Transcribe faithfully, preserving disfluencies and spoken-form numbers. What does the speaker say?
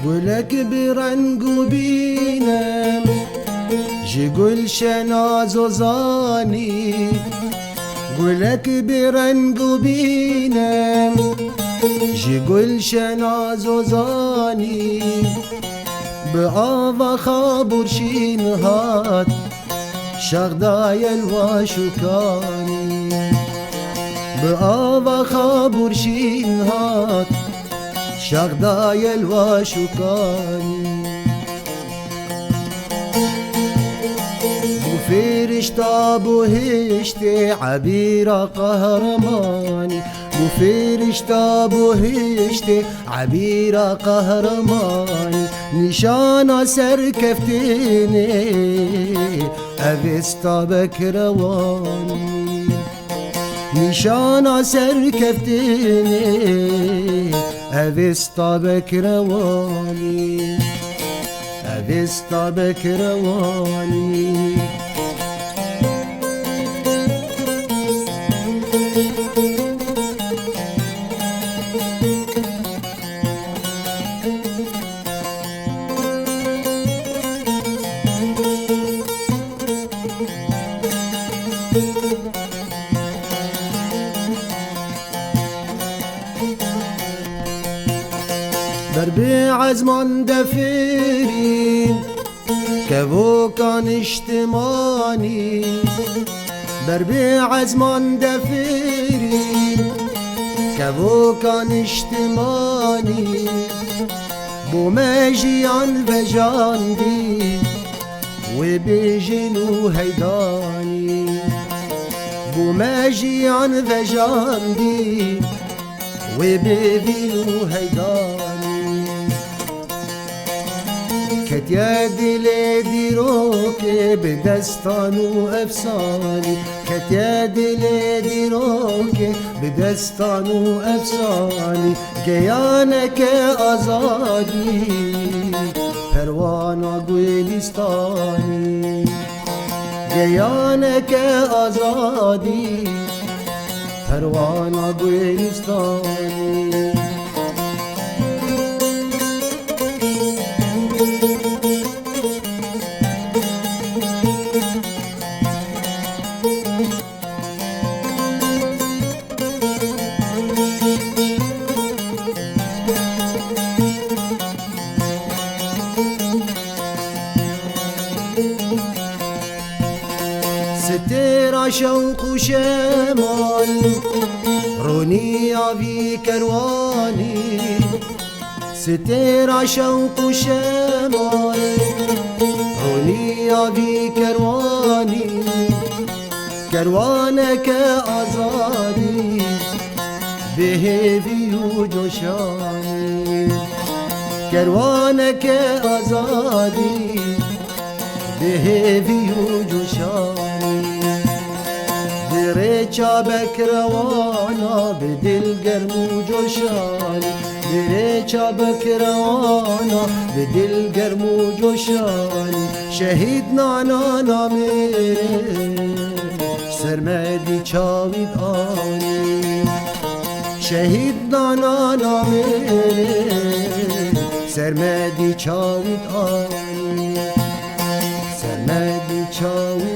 Gulek bi reng û bîne, ji Gulşena Zozanî. Gulek bi reng û bîne, ji Gulşena Zozanî. Bi ava xabûr şîn hat, şaxda yelwaş û kanî. Bi ava xabûr şîn hat, şaxda yelwaş û kanî. Bû firişta bihiştê, ebîra qehremanî. Bû firişta bihiştê, ebîra qehremanî. Nîşana serkeftinê, Avesta Bekrewanî. Nîşana serkeftinê, Avesta Bekrewanî. Avesta Bekrewanî. Ber bi ezman defirîn, kevoka niştimanî. Ber bi ezman defirîn, kevoka niştimanî. Bo me jiyan vejandî, wê bêjin û heydanî. Bo me jiyan vejandî, wê bêvîn û heydanî. Ketiye dilê dîrokê bi destan û efsanî. Ketiye dilê dîrokê bi destan û efsanî. Geyaneke azadî, perwana Gulîstanî. Geyaneke azadî, perwana Gulîstanî. Sitêra şewq û şemal, roniya vî kerwanî. Sitêra şewq û şemal, roniya vî kerwanî. Kerwaneke azadî, bi hêvî û coşanî. Kerwaneke azadî, bi hêvî û coşanî. Bi rêça bekrewana, bi dil germ û coşanî. Bi rêça bekrewana, bi dil germ û coşanî. Şehîd Nana Namêrê, ser me dî çawî anî. Şehîd Nana Namêrê, ser me dî çawî anî. Ser me dî çawî